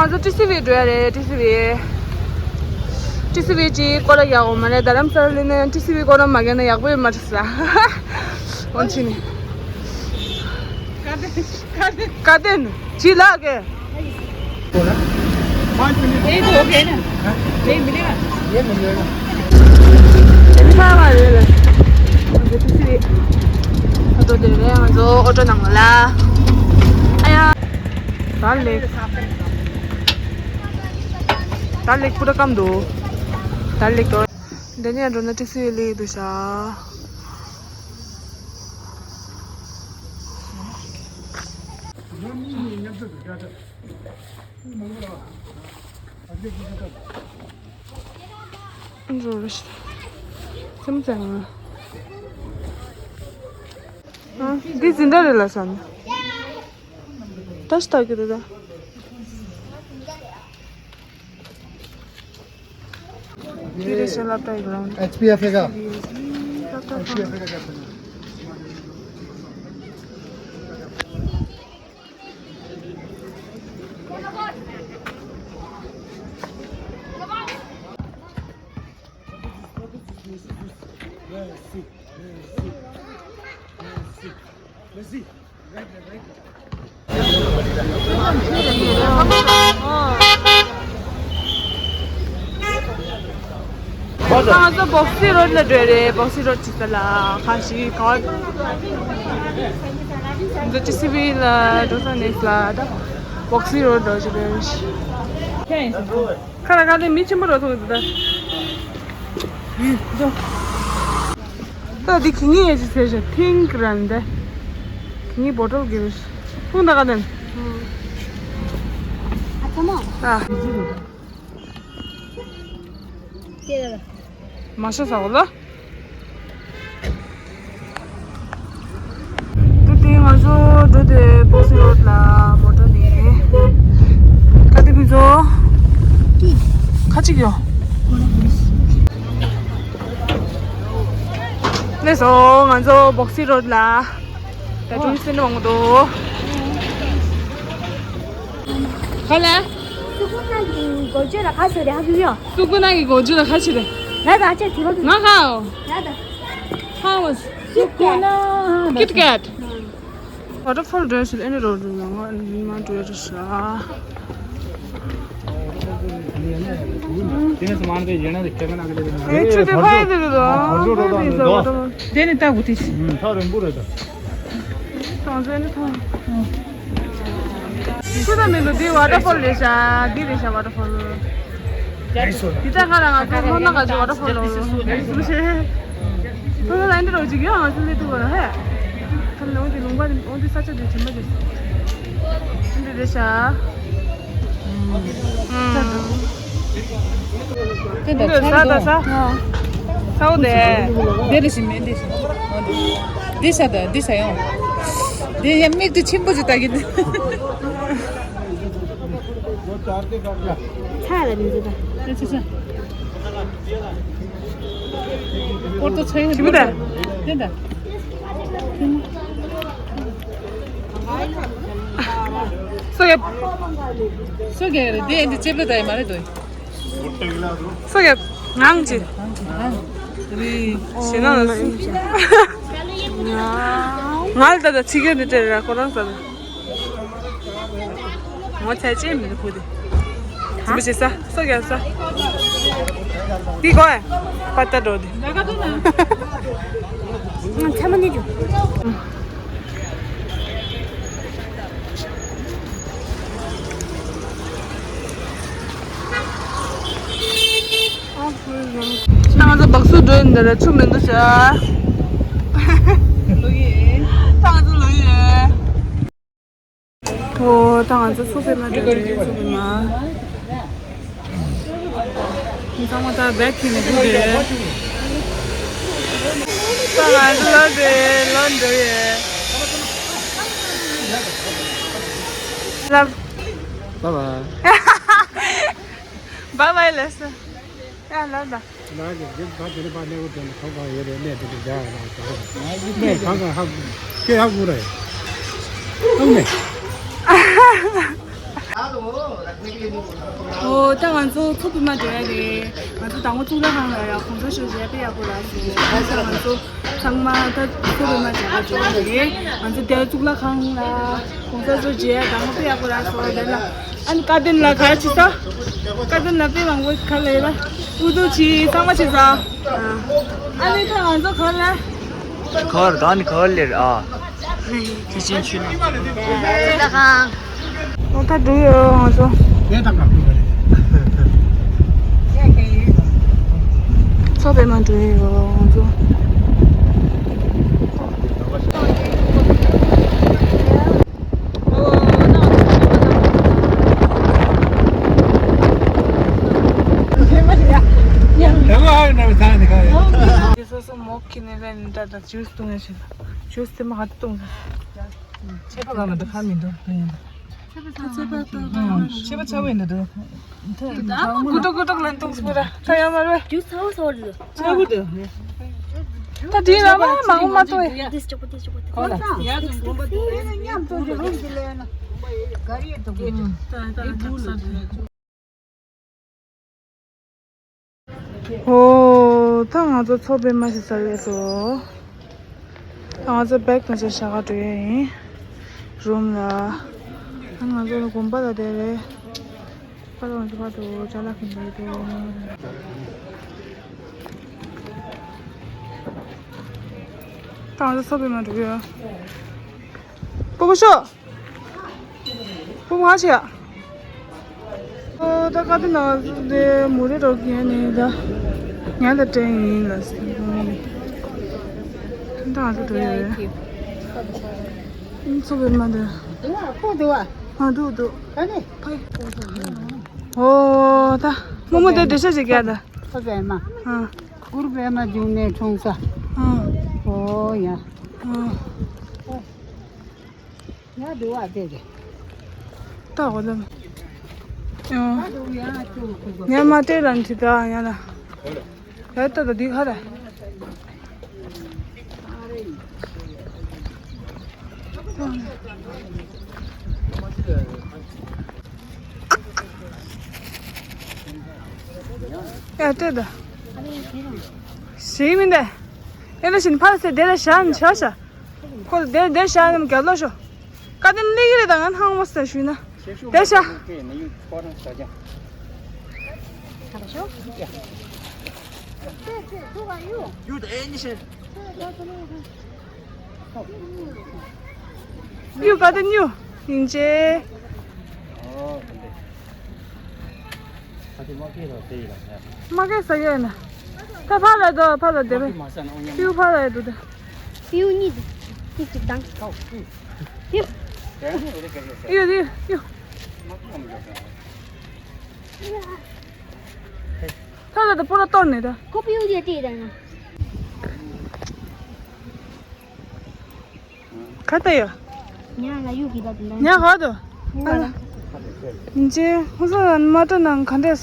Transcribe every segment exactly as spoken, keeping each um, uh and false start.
ང་ཚོ་ཊི་སི་ཝི་འགྲོ་ཡ་རེད། ཊི་སི་ཝི། ཊི་སི་ཝི་ཅིག་སྐོར་ར་རྒྱག་འོང་མ་རེད། རྡ་རམ་ས་ལ་སླེབས་ནས་ཊི་སི་ཝི་སྐོར་ར་མ་རྒྱག་ན་ཡག་པོ་ཡོད་མ་རེད་ས། འོན་ཕྱིན་ནི། ཀ་ཏན། ཀ་ཏན། ཀ་ཏན། ཇི་ལགས་ཀྱིས། ये तो हो गया ना? नहीं मिलेगा। ये मिलेगा। ཨོ་ཏོ་དེ་རེད། ང་ཚོ་ཨོ་ཏོ་ནང་ལ། ཨ་ཡ། ད་ལེགས། ད་ལེགས་པུ་ར་ཀམ་དུ། ད་ལེགས་དོ། འདི་ནས་འགྲོ་ན་ཊི་སི་ཝི་ལེགས་འདུག་ཤག་འདི་འཛིན་གྲྭ་རེད་ལ་ས་ནི། ད་ཤི་ཐག་གི་རེད་ད། འདི་རེད་ཤག་སློབ་གྲྭའི་གྷ་རའུན་ཌི། एचपीएफए का। སློབ་གྲྭ་ཁང་། ང་ཚོ་བོག་སི་རོཌ་ལ་འགྲོ་རེད། བོག་སི་རོཌ་ཅིག་ལ་ཁ་ཤས་ག་བ། ང་ཚོ་ཊི་སི་ཝི་ལ་འགྲོ་ས་ནེག་སི་ལ་ད་བོག་སི་རོཌ་འགྲོ་ཅིག་རེད། ཁ་ལ་ཁ་ལ་མི་ཆེན་པོ་རོ་ཐུག་འདུག་ད། ད་འདི་ཁྱི་ངི་ཡེ་ཅི་ཟེར་ཞིག་ཐིང་ཀི་རན་དེ། ཁྱི་ངི་བོ་ཊལ་གི་རེད། ཐུག་འདུག་ག་དེ། ཨ་ཚ་མོ། ཨ། མ་ཤ་ཟ་གོ་ལ། དེ་དེ་ང་ཚོ་འགྲོ་དེ་བོག་སི་རོཌ་ལ་མོ་ཊ་ནས། ཁ་དེ་མི་ཚོ། ཁ་ཅིག་ཡོང་། ལེགས་སོ། ང་ཚོ་བོག་སི་རོཌ་ལ། ད་ཀྲུང་སེ་ནོ་ང་དོ། ཁ་ལ། སུ་ཀུ་ན་གི་གོ་ཅོ་ལ་ཁ་ཤས་རེ་ཧ་གི་ཡོ། སུ་ཀུ་ན་གི་གོ་ཅོ་ལ་ཁ་ཤས་རེ། ལ་ད་ཅེ་ཐི་བ་གི། ང་ཁ་འོ། ལ་ད། ཧ་འོ། སུ་ཀུ་ན། ཀིཊ་ཀེཊ། ཝ་ཊར་ཕོལ་འགྲོ་ཞིག་ཨེ་ནི་རོ་རུ་ཡོང་ང་ནི་མ་འགྲོ་རུ་ཤ། དེ་ནས་སུ་མ་འདྲ་ཡིན་ན་དེ་ཁྱེད་ཀ་ན་གི་ལེ་ནི། ཨེ་ཆུ་དེ་ཕ་ཡི་དེ་རུ་དོ། དེ་ནི་ལྟ་དགོས་དེ། ཐག་རིང་པོ་རེད་ད། ཐང་ཟེར་ནི་ཐང་། ཆུ་དང་མི་འདུག་འདི་ཝ་ཊར་ཕོལ་རེད་ཤག་འདི་རེད་ཤག་ཝ་ཊར་ཕོལ། འདི་ད་ང་རང་ང་ཚོ་ལྷོ་ནང་ག་ཅིག་ཝ་ཊར་ཕོལ་ལོ། སུ་ཤེས། ལྷོ་ནང་ལ་འདི་རོ་ཅིག་ཡོད་ང་ཚོ་ལས་ཐུབ་པ་ར་ཧེ། ཁ་ལོ་འདི་ལུང་པ་འདི་འོ་འདི་ས་ཆ་འདི་དྲན་པ་འདི། འདི་རེད་ཤག་དེ་འདྲ་འདི་ས་ད་ས། ས་འོ་དེ། འདི་རེད་ཤི་མེད་འདི་ཤི། འདི་ས་ད་འདི་ས་ཡོང་། འདི་ཡ་མིག་ཏུ་ཆེན་པོ་ཅིག་ལྟ་གི་འདུག་ཚ་ལ་མི་འདུག་ད། ཨེ་ཆི་ཆ། པོར་ཏོ་ཚོས་ཞིམ་པོ་དང་། དེ་དང་། སོ་ཡ། སོ་ག་རེད་དེ་འདི་ལྕེ་པོ་ད་ཡ་མ་རེད་དོ། སོ་ག་ངང་ཅི། ཞེ་ན་ལ་སོ། ང་ལ་ད་ད་ཚིག་ག་འདི་སྤྲད་ར་ཁོ་རང་ས་ད། ངོ་ཚ་ཅན་མི་འདུག་ཁུ་དེ། ཚིམ་པ་བྱེད་ས་སོ་རྒྱག་ས། འདི་གོ་ཨེ། པ་ཏ་འགྲོ་དེ། ཚ་མ་ནི་རུ། ད་ང་ཚོ་སྦག་སུ་འགྲོ་ཡིན་འདི་ར་ཆུ་མི་འདུག་ཤག་ད་ང་ཚོ་ལོ་ཡིན། ཨོ། ད་ང་ཚོ་སུ་ཕེ་མ་འགྲོ་རེད། སུ་ཕེ་མ། ཚང་མ་ད་བེག་ཁྱེར་ནས་སྒུག་རེད། ད་ང་ཚོ་ལོ་རེད་ལོ་འགྲོ་ཡོད། ལབ། བཱའི་བཱའི། བཱའི་བཱའི་ལབ་སོང་། ཡ་ལ་ལ། ལ་ལ་རྒྱབ་ཁ་དེ་ནི་པ་གནས་བུ་དེ་ནི་ཁོང་ཁོང་ཡོད་རེད། གནས་དེ་ནི་རྒྱ་ཡ་ལ་ཁོང་ཁོང་གནས་གང་གང་ཧ་གོ་ཁྱོད་ཧ་གོ་རེད། ཨང་མེ། ཨོ། ད་ང་ཚོ་མཚོ་པདྨ་འགྲོ་ཡ་རེད། ང་ཚོ་དང་པོ་གཙུག་ལག་ཁང་ལ་ཡ་གོང་ས་མཆོག་མཇལ་དཔེ་ཡག་པོ་རག་སོང་། ད་ང་ཚོ་ཚང་མ་ད་མཚོ་པདྨ་མཇལ་ག་འགྲོ་ཡ་རེད། ང་ཚོ་དེ་གཙུག་ལག་ཁང་ལ་གོང་ས་མཆོག་མཇལ་ཡ་དང་པོ་དཔེ་ཡག་པོ་རག་སོང་། དེ་ལ་ཨ་ནི་བཀའ་དྲིན་ལ་ག་ཅི་ས། བཀའ་དྲིན་ལ་དཔེ་མང་པོ་ག་ལ་ཡོད་ལ། ཨུ་ཚུགས་ཆེ་ཚང་མ་ཆེ་ས། ཨ་ནི་ད་ང་ཚོ་ག་ལ། ག་བར་ག་ནི་ག་བར་ལེར་ཨ། ཐེག་ཆེན་ཆོས་གླིང་། ཚོགས་ཁང་། ཨོ་ད་འགྲོ་ཡོད་ང་ཚོ། དེ་དང་ག་འགྲོ་ག་རེད། མཚོ་པདྨ་འགྲོ་ཡོད་ང་ཚོ། དེ་སོ་སོ་མོག་གི་ནས་ལན་འདྲ་དང་ཇུས་བཏུང་ཡ་ཞིག་ཇུས་དེ་མ་ཧ་བཏུང་། ཆད་པ་ལ་ན་འདི་ཁ་མི་འདུག་ཡིན། ཆད་པ་ཆ་བའི་འདི་འདུག་ཀུ་ཏོག་ཀུ་ཏོག་ལན་གཏོང་སྤོ་ར་ད་ཡ་མ་རེད། ཇུས་ཚ་བོ་ཚ་བོ་འདུག་ཚ་བོ་འདུག་ད་དེའི་ལ་མ་མང་པོ་མ་གཏོང་ཡ། འདི་ཅོག་པོ་འདི་ཅོག་པོ་འདི། ཁོ་ལ་ཡ་ཟུང་དགོན་པ་འདུག་ཡ་ཟུང་དགོན་པ་འདུག་ཡ་ཟུང་དགོན་པ་འདུག་ད་ད་ད་ད། ཨོ། ད་ང་ཚོ་མཚོ་པདྨ་ཞིག་ཚར་ཡོད་སོ། ད་ང་ཚོ་བེག་དང་བཅས་བཞག་ག་འགྲོ་ཡ་ཡིན། རུམ་ལ། ད་ང་ཚོ་དགོན་པ་ལ་བསྡད་རེད། ཕ་ལོ་ང་ཚོ་ཕ་དུ་ཅ་ལག་གི་འདུག་ད་ང་ཚོ་མཚོ་པདྨ་འགྲོ་གི་ཡོད། སྤོ་བོ་ཤོག་སྤོ་བོ་ང་ཆེ་ཡ། ཨོ་ད་ཀ་ཏི་ན་དེ་མུ་རེ་རོགས་ཀྱི་ནི་ད། ཉ་ད་ཏྲེན་ཡིན་ལ་སི་ད་ང་ཚོ་འགྲོ་ཡོད་རེད། མཚོ་པདྨ་འདི། ཁོ་འདུག་བ། ང་འདུག་འདུག་ག་ནས། ཕ། ཨོ་ད་མོ་མོ་དེ་འདྲི་ཤ་ཅིག་རྒྱག་ད། མཚོ་པདྨ། ཨ། གུར་པདྨ་འབྱུང་གནས་འཁྲུངས་ས། ཨ། ཨོ་ཡ། ཨ། ཡ་འདུག་བ་དེ་རེད། ད་འོ་ལམ། ཨ། ཡ་འདུག་ཡ་ཅུ་ཁུ་གོ། ཉ་མ་སྤྲད་ལ་འདི་ད་ཡ་ལ། ཡ་ད་ད་འདི་ཁ་ད། ཡ་སྤྲད་ད། ཞིག་མིན་ད། ཨེ་ལ་བཞིན་ཕར་སེ་དེ་ལ་བཞག་ནས་བཞག་བཞག་ཁོ་ལ་དེར་དེར་བཞག་ནས་རྒྱབ་ལོག་ཤོག་ཀ་དེ་སླེབས་ཀྱི་རེད་ད། ང་ཧང་མོ་ཟེར་ཞུས་ན་དེར་བཞག་གཡུ་ཀ་དེ་གཡུ་ཡིན་ཅེ། མ་སྐད་ཟ་ཡས་ན། ད་ཕར་ལ་འགྲོ། ཕར་ལ་བསྡད་པས། པིའུ་ཕར་ལ་ཡ་འདུག་ད། པིའུ་གཉིས་འདུག་གཅིག་གཅིག་དང་། པིའུ། པིའུ། པིའུ། ཕར་ལ་ད་སྤོ་ལོ་གཏོར་ནས་ད། ཁོ་པིའུ་དེ་བལྟས་ད་ན། ག་ད་ཡོད། ཉ་ལ་གཡུག་གི་ད་དེ་འདྲ། ཉ་ག་དུ། ཨ་ལ། ཉིན་ཅེ་ཁོང་ཚོ་མ་སྤྲོ་ནང་ག་འདྲས།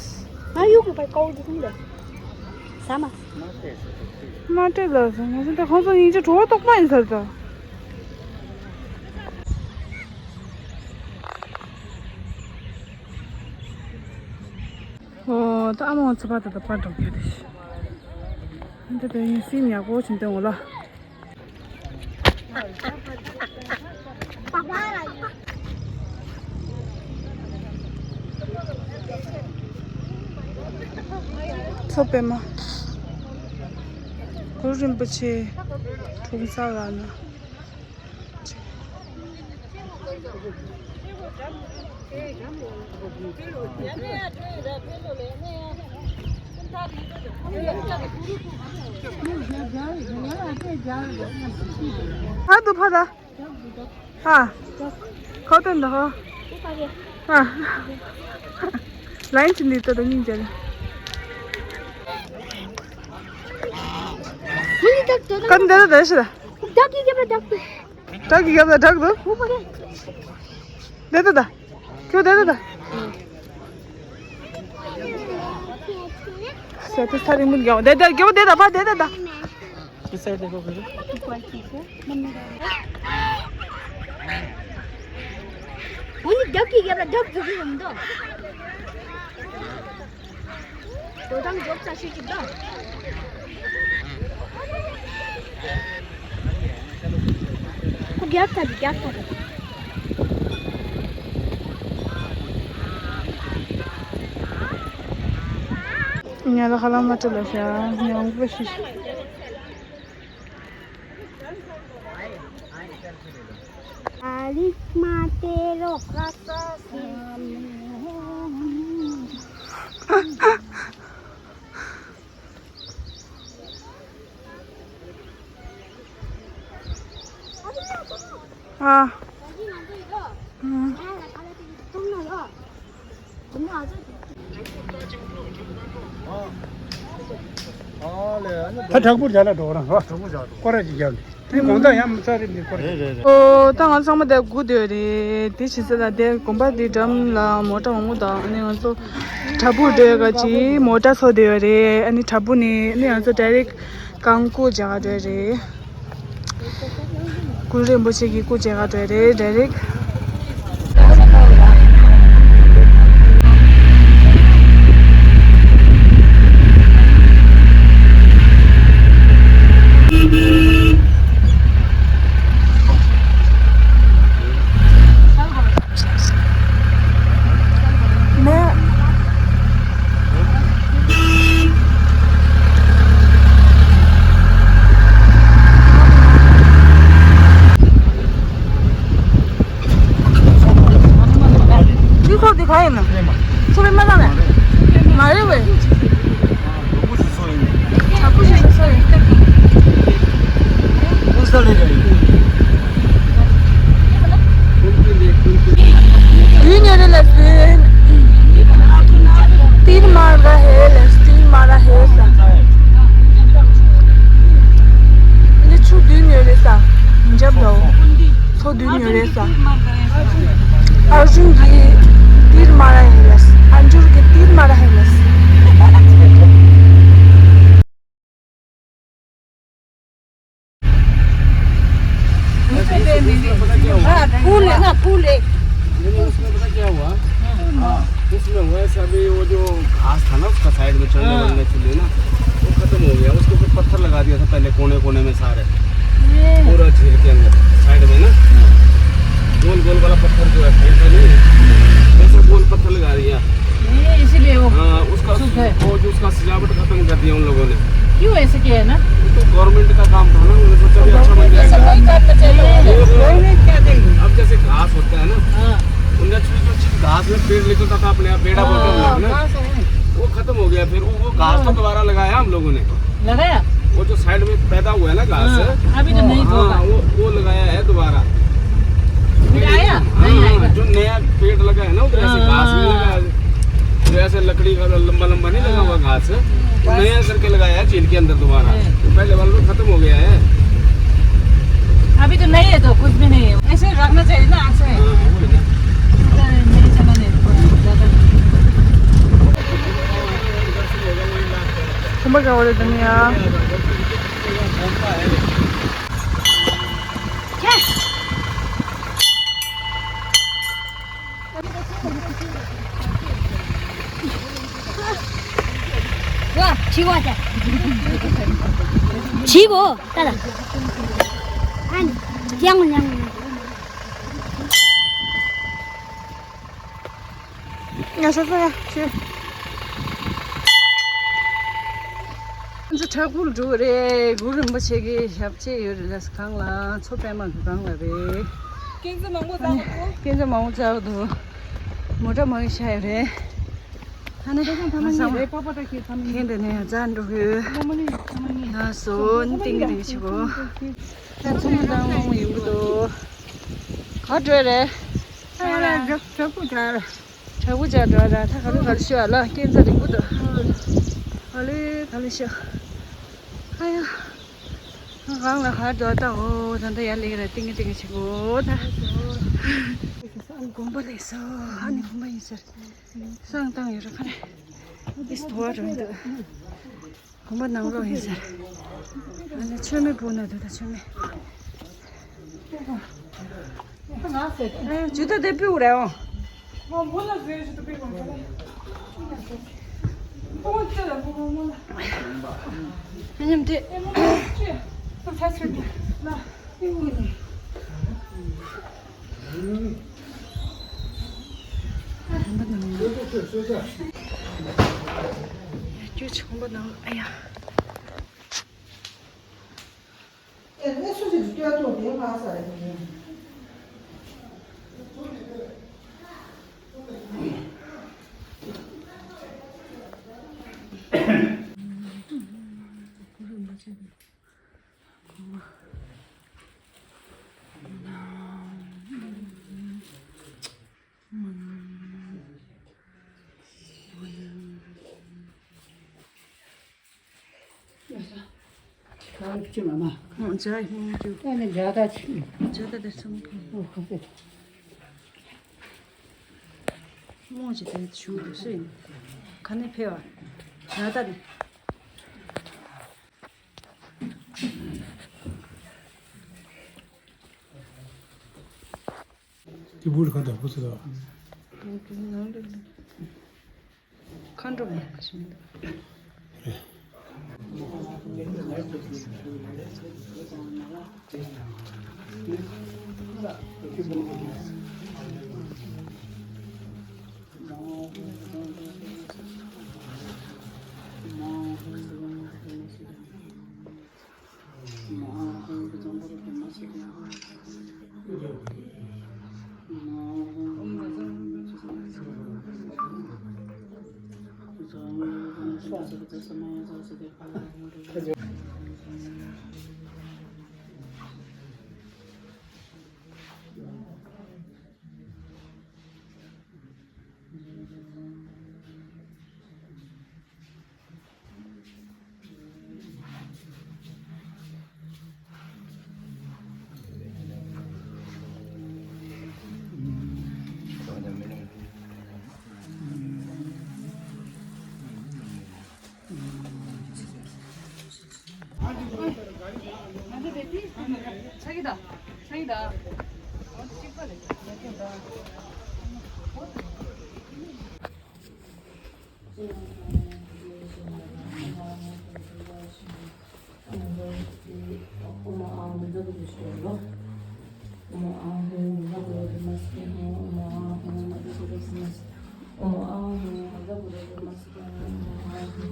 ང་གཡུག་གི་པའི་ཀའུ་དེ་ཁུང་དེ། ཟ་མ། མ་སྤྲོ་ལ་ཟ་ང་ཚོ་ད་ཁོང་ཚོ་ཉིན་ཅེ་བྲོ་བ་ཏོག་པ་ཡིན་ཟེར་ད། ཨོ་ད་ཨ་མ་ང་ཚོ་ཕ་ད་ད་པར་འགྲོ་གི་རེད། འདི་ད་ཡིན་སྲིད་ཉག་པོ་ཕྱིན་ཏེ་འོ་ལ། མཚོ་པདྨ། གུ་རུ་རིན་པོ་ཆེ་འཁྲུངས་ས་ལ་ན། ཨ་དུ་ཕ་ད། ཨ། ཁོ་དོན་དུ་ཧོ། ཨ། ལན་ཅི་འདི་ཏོ་ཏོ་སྙིང་རྗེ་ལ། ཀན་དེ་ལ་དེ་ཤི་ལ། བདག་གིས་རྒྱབ་ལ་བདག་ཏུ། བདག་གིས་རྒྱབ་ལ་བདག་ཏུ། ཧུ་མ་གེ། དེ་ཏོ་ད། ཁྱོད་དེ་ཏོ་ད། ས་ཏི་ས་རིང་མོ་རྒྱབ་དེ་དེ་རྒྱབ་དེ་ད་ཕ་དེ་ཏོ་ད། This side they go, baby. Two point six, yeah? One minute. ཁོ་ནི་རྒྱབ་ཀྱི་རྒྱབ་ལ་རྒྱབ་ཀྱི་ཡོད་མི་འདུག་དོ་དམ་རྒྱོབ་ཚ་ཤོད་ཅིག་དང་། ཁོ་རྒྱབ་ཚ་དེ་རྒྱབ་ཚ་དེ། ང་ལ་ཧ་ལམ་མ་སྤྲོད་ལ་ཤ་ཉོང་པོ་ཤི། ཨ། ཨ། ད་དྲག་པོ་རྒྱ་ལ་འགྲོ་རང་རོ། དྲག་པོ་རྒྱ་འགྲོ། སྐོར་ར་ཅིག་རྒྱབ་ནས། དེ་དགོང་དག་ཡང་མི་ཚར་རེད་འདི་སྐོར་ར་ཅིག་རྒྱབ། ཨོ་ད་ང་ཚང་མ་དེ་སྒུག་སྡོད་རེད། དེ་བྱེད་ས་ད་དེ་དགོན་པ་འདི་འགྲམ་ལ་མོ་ཊ་འོང་གི་འདུག་ཨ་ནི་ང་ཚོ་བྲག་ཕུག་འགྲོ་ཡ་ག་ཅིག་མོ་ཊ་ཚོ་སྡོད་ཡོད་རེད། ཨ་ནི་བྲག་ཕུག་ནས་ཨ་ནི་ང་ཚོ་ཌའི་རེག་རྐང་སྐོར་རྒྱག་ག་འགྲོ་ཡ་རེད། གུ་རུ་རིན་པོ་ཆེ་གི་སྐུ་མཇལ་ག་འགྲོ་ཡ་རེད་ཌའི་རེག་དུས་ཁོག་དེ་ག་ཡིན་ན། ཚོ་པའི་མ་བཏང་ནས། མ་རེད་བས། དྲག་པོ་ཞིག་བཟོ་ཡིན། དུས་ཉེ་རེ་ལ་ཟིན། ཏིར་མར་ག་ཧེ་ལ་ཏིར་མར་ཧེ་ལ། འདི་ཆུ་དུས་ཉེ་རེ་ས། འཇབ་ལོ། ཚོ་དུས་ཉེ་རེ་ས། ཨར་ཇུན་གྱི་ཏིར་མར་ཧེ་ལ། ཨན་ཇུར་གྱི་ཏིར་མར་ཧེ་ལ། हाँ, फूल है ना, फूल है। नहीं, नहीं, उसमें पता क्या हुआ? हाँ। उसमें हुआ ऐसा, अभी वो जो घास था ना उसका साइड में चलने हाँ। वाले के लिए ना, वो खत्म हो गया। उसके ऊपर पत्थर लगा दिया था पहले कोने कोने में सारे, ये। पूरा झील के अंदर साइड में ना, गोल गोल वाला पत्थर जो है, फैलता नहीं है, वैसा गोल पत्थर लगा दिया। ये इसीलिए वो हाँ, उसका सूख है। वो जो उसका सजावट खत्म कर दिया उन लोगों ने। क्यों ऐसे किया है ना? वो तो गवर्नमेंट का काम था ना, उन्होंने सोचा भी अच्छा बन जाएगा। ऐसा नहीं करना चाहिए। ये वो गवर्नमेंट क्या देगी? अब जैसे घास होता है ना, हाँ। उनने छोटी छोटी घास में पेड़ निकलता था अपने आप, बेड़ा बोलते हैं हम लोग ना। हाँ, घास है। वो खत्म हो गया, फिर वो, वो घास तो हाँ। दोबारा लगाया हम लोगों ने। लगाया? वो जो साइड में पैदा हुआ है ना घास, हाँ, अभी तो नहीं हाँ, होगा। वो, वो लगाया है दोबारा। फिर आया? हाँ, नहीं आएगा। जो नया पेड़ लगा है ना उधर, ऐसे हाँ, घास नहीं हाँ। लगा है। जो ऐसे लकड़ी का लंबा लंबा नहीं लगा हुआ हाँ। घास, वो बस। नया करके लगाया है झील के अंदर दोबारा। हाँ। वो पहले वाला तो खत्म हो गया है। अभी तो नहीं है तो कुछ भी नहीं है। ऐसे रखना चाहिए ना, ऐसे। हाँ, वो है ना। नहीं चला नहीं, ज़्यादा। ཁོམ་པ་ག་བ་རེད་དམ་ཡ། ཆི་བོ་ད་ལ། ཨ་ནི་ཡང་ཡང་། ང་ས་ས་ཡ་ཆེ། ང་ཚོ་བྲག་ཕུག་འགྲོ་གི་རེད། གུ་རུ་རིན་པོ་ཆེ་གི་ཞབས་རྗེས་ཡོད་རེད་ལ་སྒང་ལ། མཚོ་པད་མ་གི་སྒང་ལ་རེད། སྐས་འཛེག་མང་པོ་བཙལ་འདུག་སྐས་འཛེག་མང་པོ་བཙལ་འདུག་མོ་ཊ་མང་པོ་ཤར་ཡོད་རེད། ད་ནི་ང་ཚང་མ་ཁྱེད་དེ་ནས་ཡང་རྩ་འགྲོ་གི་ཡོད། ལགས་སོ། ཏིང་ཏིང་བྱེད་གོ། ད་ཚང་མ་དང་མང་མང་ཡོང་གི་འདུག་ག་འགྲོ་རེད། ཨ་ཡ་ལ་བྲག་ཕུག་འགྲོ། བྲག་ཕུག་འགྲོ་ར། ད་ག་ལེ་ག་ལེ་ཤོད་ཨ་ལ། སྐས་འཛེག་རིང་པོ་འདུག་ག་ལེ་ག་ལེ་ཤོད། ཨ་ཡ། གང་ལ་ག་འགྲོ་ད། འོ་ད་ད་ཡར་སླེབས་ར། ཏིང་ཏིང་བྱེད་གོ་ད། དགོན་པ་སླེབས་སོ། ཨ་ནི་དགོན་པ་ཡིན་ཟེར། བསང་བཏང་ཡོད་ར་ཁ་རེ། ཨིས་དོ་ར་འདུག་དགོན་པ་ནང་ལོགས་ཡིན་ཟེར། ཨ་ནི་མཆོད་མེ་སྤོ་ན་འདུག་ད་མཆོད་མེ། ཇུ་ཏ་དེ་པིའུ་རེད་འོ། ཉམས་ཏེ། ཁྱོད་ཆང་པ་ནང་ཨ་ཡ། དེ་བུ་ལ་ག་འདྲ་བུ་ཟེར་བ། མཁའ་འགྲོ་མ་ཞིག་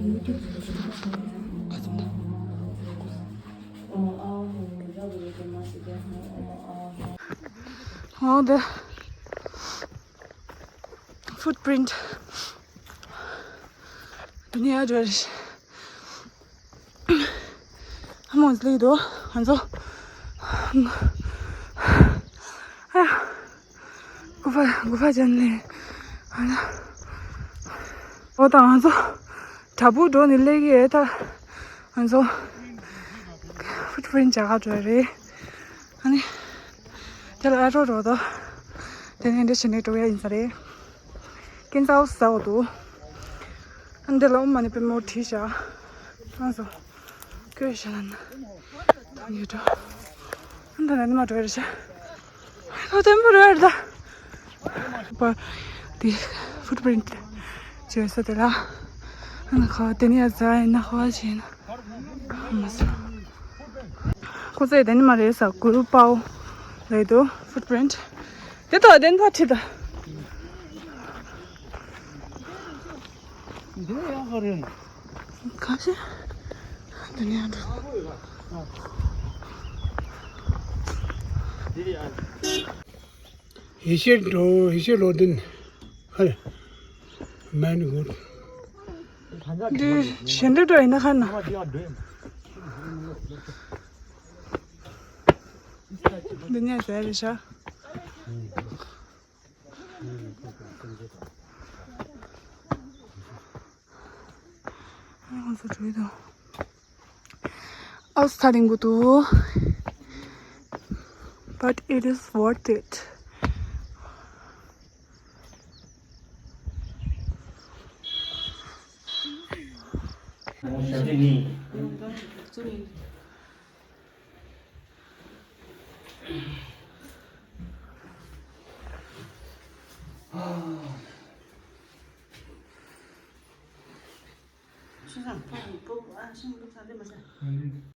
མི་འདུག Oh, the footprint. Dunia Jewelers. ཧ་མོ་ལི་དོ། ང་ཚོ། ཨ། གུ་ཕ་གུ་ཕ་ཅན་ལི། ཨ་ན། འོ་ད་ང་ཚོ། དྲ་འབུ་འགྲོ་ནི་ལེགས་ཡེ་ད། ང་ཚོ། ཕུཊ་པི་རིན་ཊི་རྒྱག་ག་འགྲོ་རེད། ཨ་ནི། དེ་ལ་ཨ་རོ་རོ་དོ། དེ་ནས་འདྲ་བྱས་ནས་འགྲོ་ཡ་ཡིན་ས་རེད། ཀན་ཙའོ་ཟ་འོ་དོ། ཨ་འདི་ལ་ཨོཾ་མ་ཎི་པདྨེ་བྲིས་བཞག་ཨ་ཟོ། ཁྱོད་ཤ་ལ་ན། ཡོད་འགྲོ། ཨ་འདི་ལ་ནི་མ་འགྲོ་ཡ་རེད་ཤག་ཨོ་དེ་མོ་རེད་ད། པ། དེ་ཕུཊ་པི་རིན་ཊི་བྱས་ས་དེ་ལ། ཨ་ན་ཁ་དེ་ནི་ཡ་ཟ་ཡིན་ན་ཁ་བ་བྱས་ན། ཁོ་ཚོས་དེ་ནི་མ་རེད་ས་གུ་རུ་པའོ་རེད་འདུག་ཕུཊ་པི་རིན་ཊི། དེ་ལྟ་བ་དེ་ནི་ཕ་ཁྲིད་ད། འདི་ཡང་ཧ་རེད། ཁ་ཤས་དེ་ནི་ཡང་འགྲོ། ཡེ་ཤེས་འགྲོ་ཡེ་ཤེས་ལོ་དིན། ཧ་རེད། མན་གུ། འདི་ཞེ་འདྲ་འགྲོ་ཡིན་ན་ཁ་ན། འདི་ནས་ཟེར་རེད་ཤག་ང་ཚོ་འགྲོ་ཡི་འདུག་ཨའོ་ཚ་ལིང་པོ་འདུག But it is worth it. ཤིང་བཟང་ཕ་གི་སྤོ་བོ་ཨ་ཤིང་བླུགས་ས་ལེ་མ་ས།